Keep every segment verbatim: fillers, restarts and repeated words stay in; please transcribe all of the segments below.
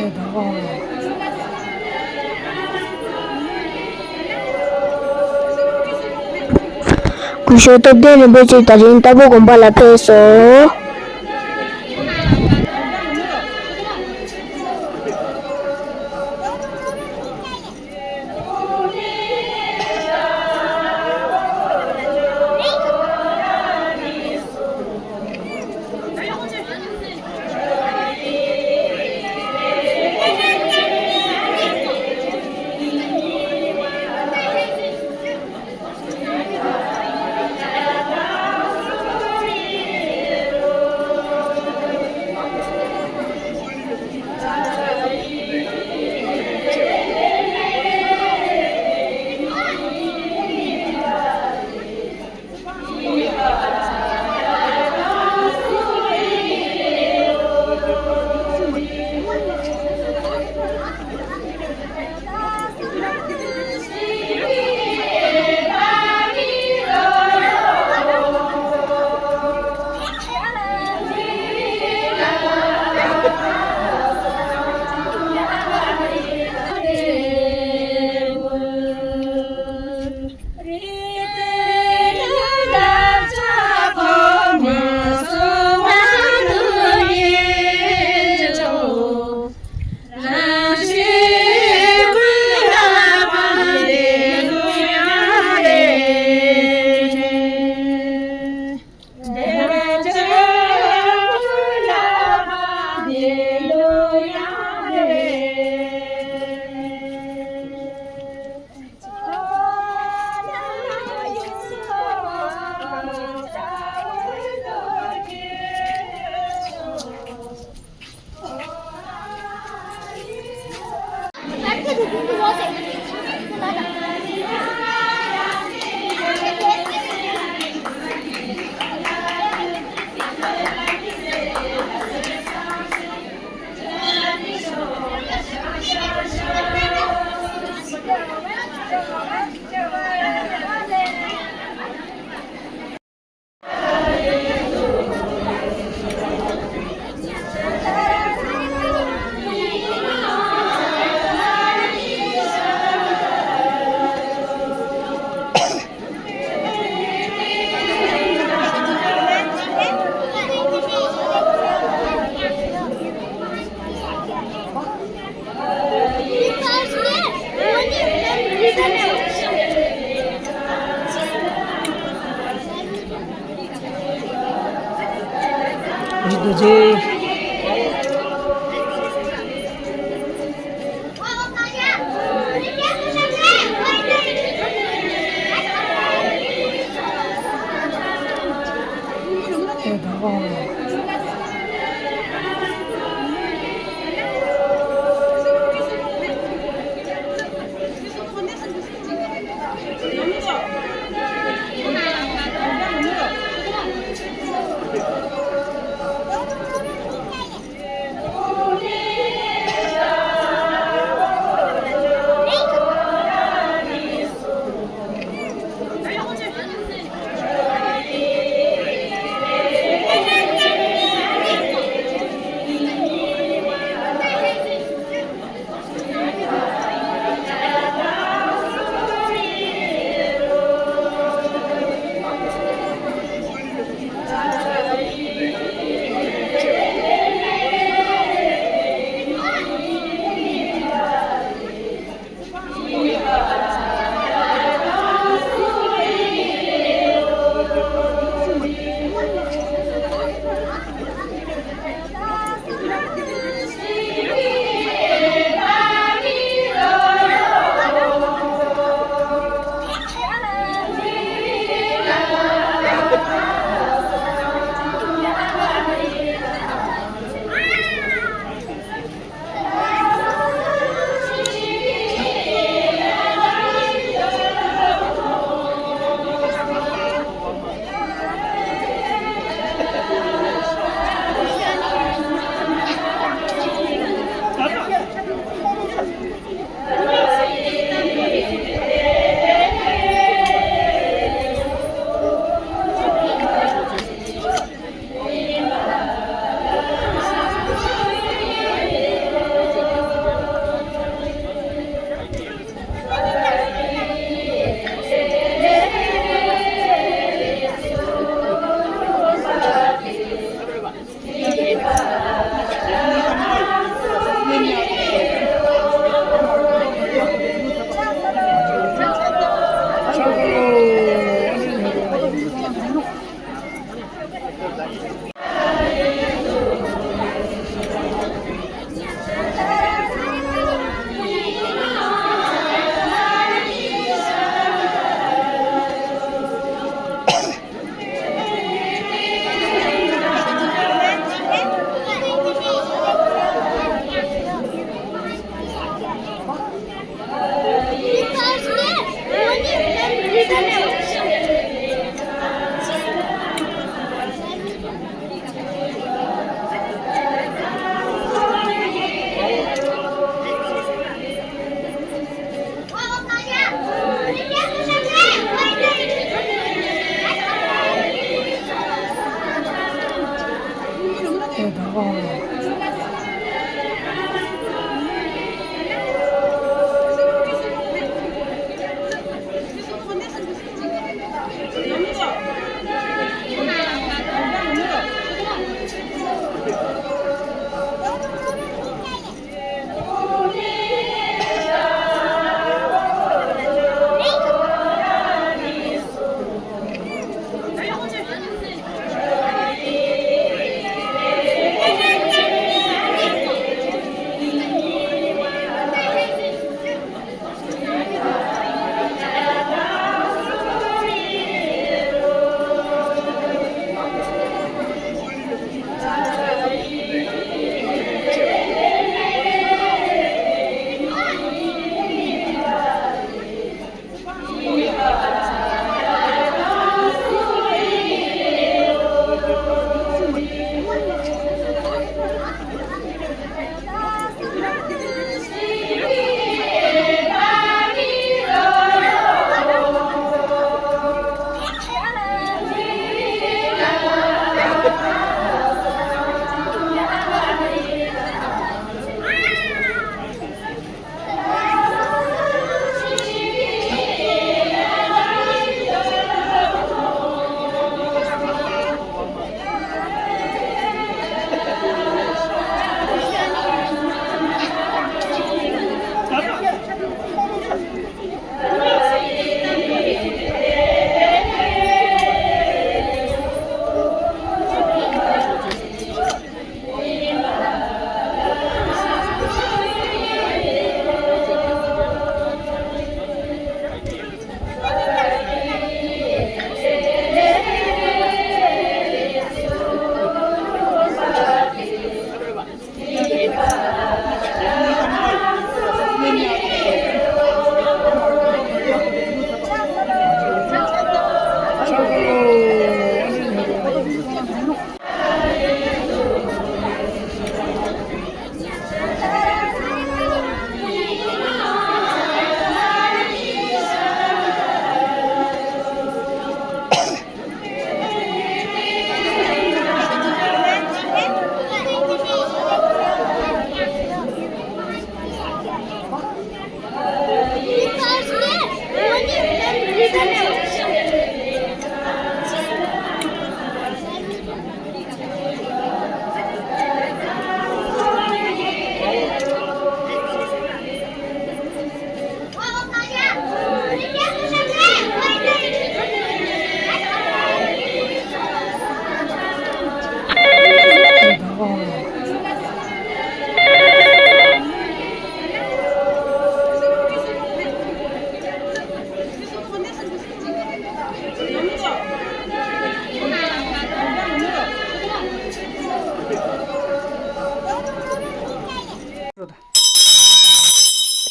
སྐུ་ཞབས་སྟོབས་ལྡན་རིན་པོ་ཆེ་དེ་རིང་རྟ་ཕོ་དགོན་པ་ལ་ཕེབས་སོང་།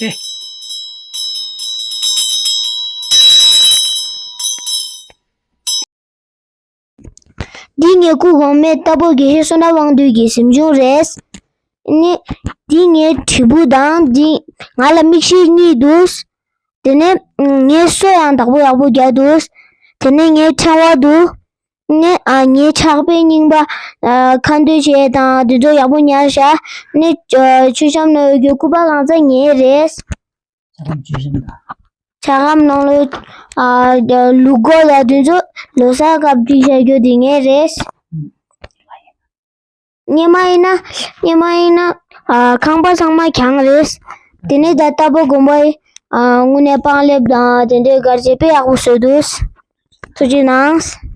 འདི་ངའི་སྐུ་གོང་མའི་རྟ་ཕོ་དགེ་བཤེས་བསོད་ནམས་དབང་འདུས་ཀྱི་གཟིམ་ཆུང་རེད། ནི། འདི་ངའི་དྲིལ་བུ་དང་འདི་ང་ལ་མིག་ཤེལ་གཉིས་འདུག་དེ་ནས་ངའི་སོ་ཡང་བདག་པོ་ཡག་པོ་རྒྱག་འདུག་དེ་ནས་ངའི་ཕྲེང་བ་འདུག་ནི་ཨ་ངའི་ཕྱག་དཔེ་རྙིང་པ། ཨ་ཁ་འདོན་བྱས་དང་དེ་ཚོ་ཡག་པོ་ཉར་བཞག་ནི་ཨ་མཆོད་བཤམས་ནང་ཡོད་རྒྱུ་སྐུ་པར་གང་ཚང་ངའི་རེད། ཇ་སྒམ་བཅུ་གསུམ་དང་། ཇ་སྒམ་ནང་ལོ། ཨ་ལུག་མགོ་ལ་དེ་ཚོ་ལོ་གསར་སྐབས་བསྒྲིགས་བཞག་རྒྱུ་དེ་ངའི་རེད། སྔོན་མ་ཡིན་ན། སྔོན་མ་ཡིན་ན། ཨ་ཁང་པ་ཚང་མ་གྱང་རེད། དེ་ནས་ད་རྟ་ཕོ་དགོན་པའི་ཨ་དངོས་གནས་སྤང་ལེབ་དང་དེ་འདྲའི་སྒར་ཆས་དཔེ་ཡག་པོ་བཟོས་འདུག་ཐུགས་རྗེ་གནང་།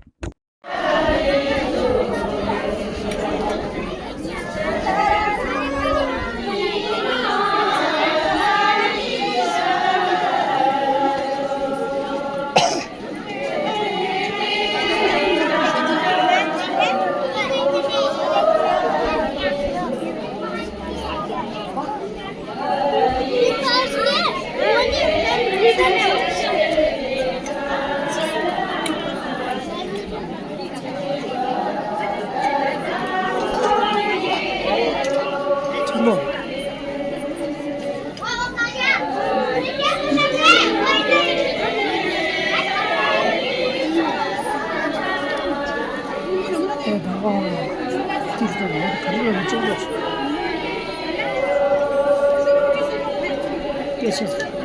སྐད་ཆ།